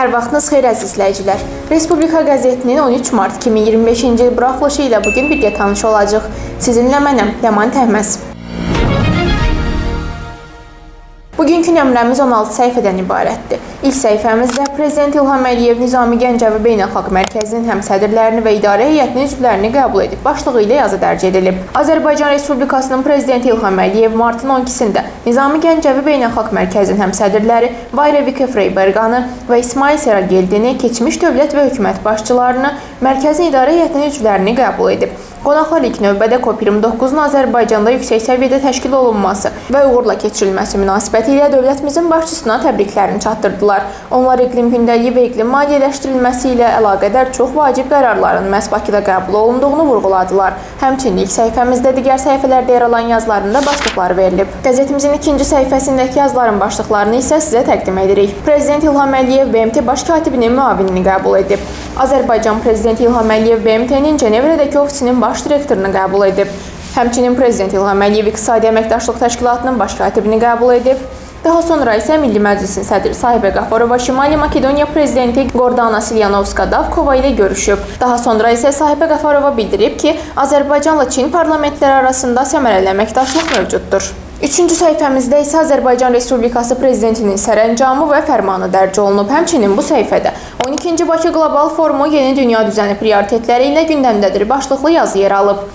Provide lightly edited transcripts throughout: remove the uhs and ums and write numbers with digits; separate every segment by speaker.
Speaker 1: Hər vaxtınız xeyir əziz izləyicilər. Respublika qəzetinin 13 mart 2025-ci il buraxılışı ilə bugün birgə tanış olacağıq. Sizinlə mənəm, Ləman Təhməz. Bugünkü nömrəmiz 16 səhifədən ibarətdir. İlk səhifəmizdə Prezident İlham Əliyev Nizami Gəncəvi Beynəlxalq Mərkəzinin həm sədrlərini və idarə heyətinin üzvlərini qəbul edib. Başlığı ilə yazı dərc edilib. Azərbaycan Respublikasının Prezidenti İlham Əliyev martın 12-sində Nizami Gəncəvi Beynəlxalq Mərkəzinin həm sədrləri Vayrevike Freyberqanı və İsmail Serageldini, keçmiş dövlət və hökumət başçılarını, mərkəzin idarə heyətinin üzvlərini qəbul edib. Qonaqlar ilk növbədə COP29-un Azərbaycanda yüksək səviyyədə təşkil olunması və uğurla keçirilməsi münasibətilə dövlətimizin başçısına təbriklərini çatdırdılar. Onlar iqlim gündəliyi və iqlim maliyyələşdirilməsi ilə əlaqədar çox vacib qərarların məhz Bakıda qəbul olunduğunu vurğuladılar. Həmçinin ilk səhifəmizdə digər səhifələrdə yer alan yazıların da başlıqları verilib. Qəzetimizin ikinci səhifəsindəki yazıların başlıqlarını isə sizə təqdim edirik. Prezident İlham Əliyev BMT Baş katibinin müavinini qəbul edib. Azərbaycan Prezidenti İlham Əliyev BMT-nin Cenevrədəki ofisinin baş direktorunu qəbul edib. Həmçinin Prezident İlham Əliyev İqtisadi Əməkdaşlıq Təşkilatının baş katibini qəbul edib. Daha sonra isə Milli Məclisin sədri Sahibə Qafarova Şimali Makedoniya prezidenti Gordana Silyanovska-Davkova ilə görüşüb. Daha sonra isə Sahibə Qafarova bildirib ki, Azərbaycanla Çin parlamentləri arasında səmərəli əməkdaşlıq mövcuddur. Üçüncü səhifəmizdə isə Azərbaycan Respublikası Prezidentinin sərəncamı və fərmanı dərc olunub. Həmçinin bu səhifədə 12-ci Bakı Qlobal Forumu yeni dünya düzəni prioritetləri ilə gündəmdədir başlıqlı yazı yer alıb.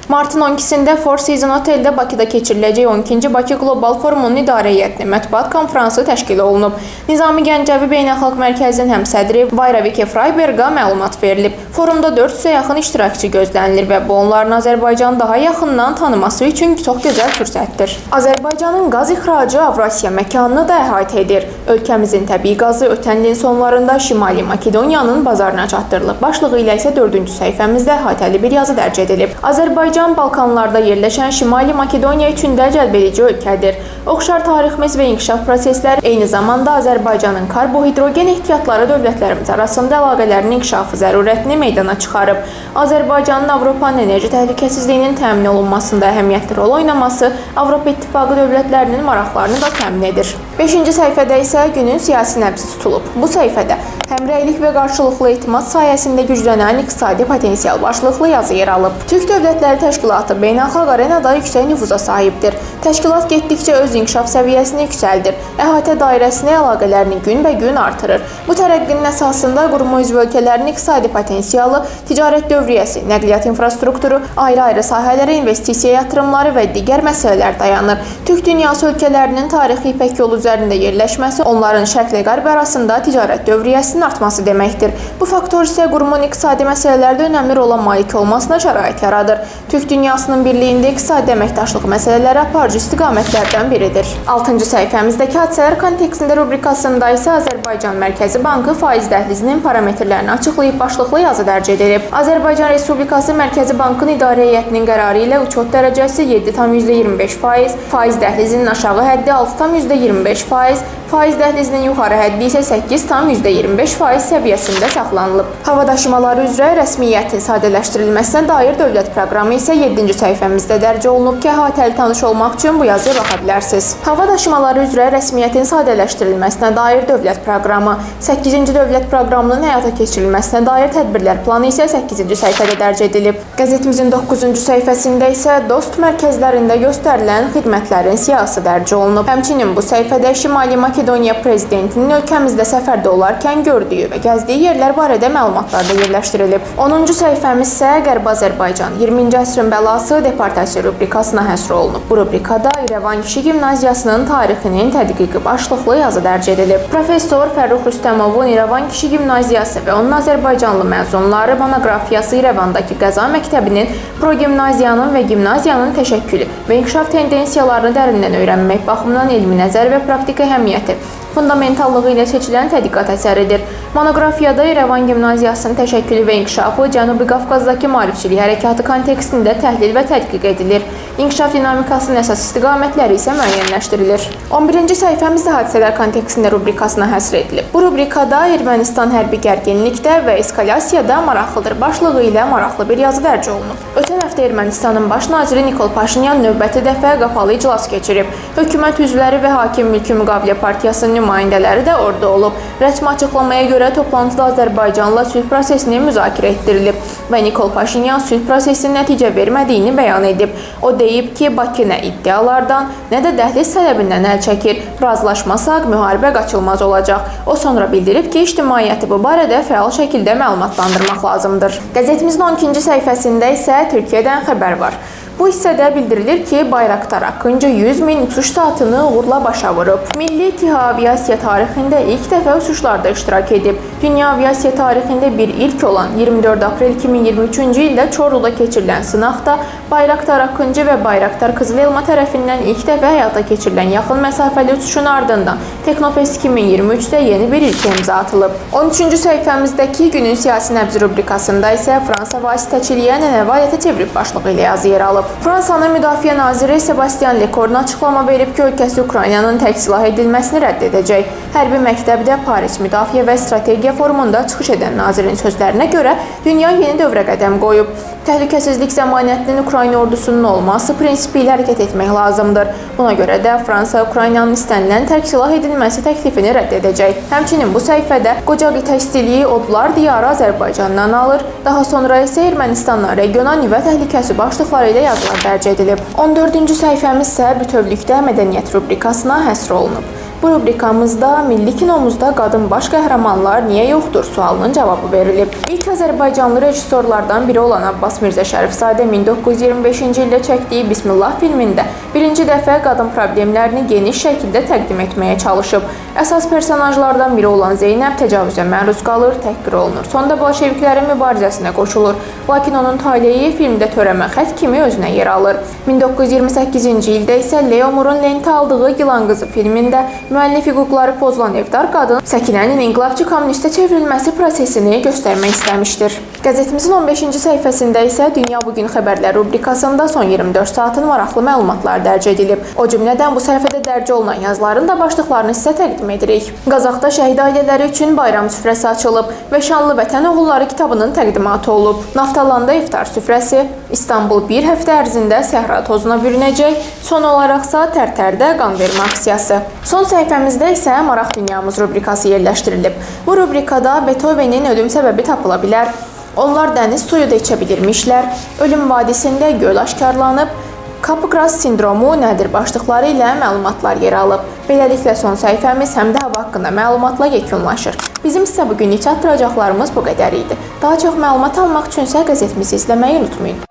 Speaker 1: Martın 12-sində Four Seasons Hoteldə Bakıda keçiriləcək 12-ci Bakı Qlobal Forumunun idarə heyətinin mətbuat konfransı təşkil olunub. Nizami Gəncəvi Beynəlxalq Mərkəzinin həm sədri Vayrevike Freyberqa məlumat verilib. Forumda 400-ə yaxın iştirakçı gözlənilir və bu onların Azərbaycanı daha yaxından tanıması üçün çox gözəl fürsətdir. Azərbaycanın qaz ixracı Avrasiya məkanını da əhatə edir. Ölkəmizin təbii qazı ötən ilin sonlarında Şimali Makedoniyanın bazarına çatdırılıb. Başlığı ilə isə 4-cü səhifəmizdə əhatəli bir yazı dərc edilib. Azərbaycan Balkanlarda yerləşən Şimali Makedoniya üçün də cəlbedici ölkədir. Oxşar tariximiz və inkişaf prosesləri eyni zamanda Azərbaycanın karbohidrogen ehtiyatları dövlətlərimiz arasında əlaqələrin inkişafı zərurətini meydana çıxarıb. Azərbaycanın Avropanın enerji təhlükəsizliyinin təmin olunmasında əhəmiyyətli rol oynaması Avropa İttifaqı dövlətlərinin maraqlarını da təmin edir. 5-ci səhifədə isə günün siyasi nəbzi tutulub. Bu səhifədə həmrəylik və qarşılıqlı etimad sayəsində güclənən iqtisadi potensial başlıqlı yazı yer alıb. Türk Dövlətləri Təşkilatı beynəlxalq arenada yüksək nüfuza sahibdir. Təşkilat getdikcə öz inkişaf səviyyəsini yüksəldir. Əhatə dairəsini, əlaqələrini günbəgün artırır. Bu tərəqqinin əsasında qurumun üzv ölkələrinin iqtisadi potensialı, ticarət dövriyyəsi, nəqliyyat infrastrukturu, ayrı-ayrı sahələrə investisiya yatırımları və digər məsələlər dayanır. Türk dünyası ölkələrinin tarixi İpək yolu üzərində yerləşməsi onların şərqlə qərb arasında ticarət dövriyyəsinin artması deməkdir. Bu faktor isə qurumun iqtisadi məsələlərdə önəmli rola malik olmasına şərait yaradır. Türk dünyasının birliyində iqtisadi əməkdaşlıq məsələləri aparıcı istiqamətlərdən biridir. 6-cı səhifəmizdəki hadisələr kontekstində rubrikasında isə Azərbaycan Mərkəzi Bankı faiz dəhlizinin parametrlərini açıqlayıb başlıqlı yazı dərc edilib. Azərbaycan Respublikası Mərkəzi Bankın idarə heyətinin qərarı ilə uçot dərəcəsi 7,25%, faiz dəhlizinin aşağı həddi 6,25%, faiz dəhlizinin yuxarı həddi isə 8,25% səviyyəsində saxlanılıb. Hava daşımaları üzrə rəsmiyyətin sadələşdirilməsinə dair dövlət proqramı isə 7-ci səhifəmizdə dərc olunub ki, əhatəli tanış olmaq üçün bu yazıya baxa bilərsiniz. Hava daşımaları üzrə rəsmiyyətin sadələşdirilməsinə dair dövlət proqramı, 8-ci dövlət proqramının həyata keçirilməsinə dair tədbirlər planı isə 8-ci səhifədə dərc edilib. Qəzetimizin 9-cu səhifəsində isə dost mərkəzlərində göstərilən xidmətlərin siyahısı dərc olunub. Həmçinin bu səhifədə Şimali Makedoniya prezidentinin ölkəmizdə səfərdə olarkən gördüyü və gəzdiyi yerlər barədə məlumatlar da yerləşdirilib. 10-cu səhifəmiz isə Qərbi Azərbaycan 20-ci əsrin bəlası deportasiya rubrikasına həsr olunub. Bu rubrikada İrəvan Kişi Gimnaziyasının tarixinin tədqiqi başlıqlı yazı dərc edilib. Professor Fərrux Rüstəmovun İrəvan Kişi Gimnaziyası və onun Azərbaycanlı məzunları monoqrafiyası İrəvandakı qəza məktəbinin, progimnaziyanın və gimnaziyanın təşəkkülü və inkişaf tendensiyalarını dərindən öyrənmək baxımından elmi nəzər və praktik əhəmiyyəti fundamentallığı ilə seçilən tədqiqat əsəridir. Monoqrafiyada İrəvan Gimnaziyasının təşəkkülü və inkişafı Cənubi Qafqazdakı maarifçilik hərəkatı kontekstində təhlil və tədqiq edilir. İnkişaf dinamikasının əsas istiqamətləri isə müəyyənləşdirilir. 11-ci səhifəmizdə hadisələr kontekstində rubrikasına həsr edilib. Bu rubrikada Ermənistan hərbi gərginlikdə və eskalasiyada maraqlıdır başlığı ilə maraqlı bir yazı dərc olunub. Ötən həftə Ermənistanın baş naziri Nikol Paşinyan növbəti dəfə qapalı iclas keçirib. Hökumət üzvləri və hakim mülki müqavilə partiyasının nümayəndələri də orada olub. Rəsmi açıqlamaya görə görə toplantıda Azərbaycanla sülh prosesini müzakirə etdirilib və Nikol Paşinyan sülh prosesinin nəticə vermədiyini bəyan edib. O deyib ki, Bakı nə iddialardan, nə də dəhliz tələbindən əl çəkir. Razılaşmasaq müharibə qaçılmaz olacaq. O sonra bildirib ki, ictimaiyyəti bu barədə fəal şəkildə məlumatlandırmaq lazımdır. Qəzetimizin 12-ci səhifəsində isə Türkiyədən xəbər var. Bu hissədə bildirilir ki, Bayraktar Akıncı 100 min uçuş saatını uğurla başa vurub. Milli TİHA aviasiya tarixində ilk dəfə uçuşlarda iştirak edib. Dünya aviasiya tarixində bir ilk olan 24 aprel 2023-cü ildə Çorluda keçirilən sınaqda Bayraktar Akıncı və Bayraktar Kızıl Elma tərəfindən ilk dəfə həyata keçirilən yaxın məsafəli uçuşun ardından Teknofest 2023-də yeni bir ilk imza atılıb. 13-cü səhifəmizdəki günün siyasi nəbzi rubrikasında isə Fransa vasitəçiliyə nənəvi alətə çevirib başlığı ilə yazı yer alıb. Fransanın Müdafiə naziri Sebastian Lecornu açıqlama verib ki, ölkəsi Ukraynanın tək silah edilməsini rədd edəcək. Hərbi məktəbdə Paris Müdafiə və Strategiya Forumunda çıxış edən nazirin sözlərinə görə dünya yeni dövrə qədəm qoyub. Təhlükəsizlik zəmanətinin Ukrayna ordusunun olması prinsipi ilə hərəkət etmək lazımdır. Buna görə də Fransa Ukraynanın istənilən tərk silah edilməsi təklifini rədd edəcək. Həmçinin bu səhifədə qoca qitə istiliyi odlar diyarı Azərbaycandan alır, daha sonra isə Ermənistandan regional nüvə təhlükəsi başlıqları ilə yazılar dərc edilib. 14-cü səhifəmiz isə bütövlükdə mədəniyyət rubrikasına həsr olunub. Bu rubrikamızda milli kinomuzda qadın baş qəhrəmanlar niyə yoxdur sualının cavabı verilib. İlk azərbaycanlı rejissorlardan biri olan Abbas Mirzə Şərifzadə 1925-ci ildə çəkdiyi Bismillah filmində birinci dəfə qadın problemlərini geniş şəkildə təqdim etməyə çalışıb. Əsas personajlardan biri olan Zeynəb təcavüzə məruz qalır, təhqir olunur. Sonda bolşeviklərin mübarizəsinə qoşulur. Lakin onun taleyi filmdə törəmə xətt kimi özünə yer alır. 1928-ci ildə isə Leo Murun lentə aldığı Yılan Qızı filmində müəllif hüquqları pozulan evdar qadın Səkinənin inqilabçı kommunistə çevrilməsi prosesini göstərmək istəmişdir. Qəzetimizin 15-ci səhifəsində isə Dünya Bugün xəbərlər rubrikasında son 24 saatın maraqlı məlumatları dərc edilib. O cümlədən bu səhifədə dərc olunan yazıların da başlıqlarını sizə təqdim edirik. Qazaxda şəhid ailələri üçün bayram süfrəsi açılıb və Şanlı Vətən Oğulları kitabının təqdimatı olub. Naftalanda iftar süfrəsi, İstanbul bir həftə ərzində səhra tozuna bürünəcək, son olaraqsa Tərtərdə qan vermə aksiyası. Son səhifəmizdə isə Maraq Dünyamız rubrikası yerləşdirilib. Bu rubrikada Beethovenin ölüm səbəbi tapıla bilər. Onlar dəniz suyu da içə bilirmişlər. Ölüm vadisində göl aşkarlanıb. Capgras sindromu nədir başlıqları ilə məlumatlar yer alıb. Beləliklə son səhifəmiz həm də hava haqqında məlumatla yekunlaşır. Bizim sizə bugünlük çatdıracaqlarımız bu qədər idi. Daha çox məlumat almaq üçün isə qəzetimizi izləməyi unutmayın.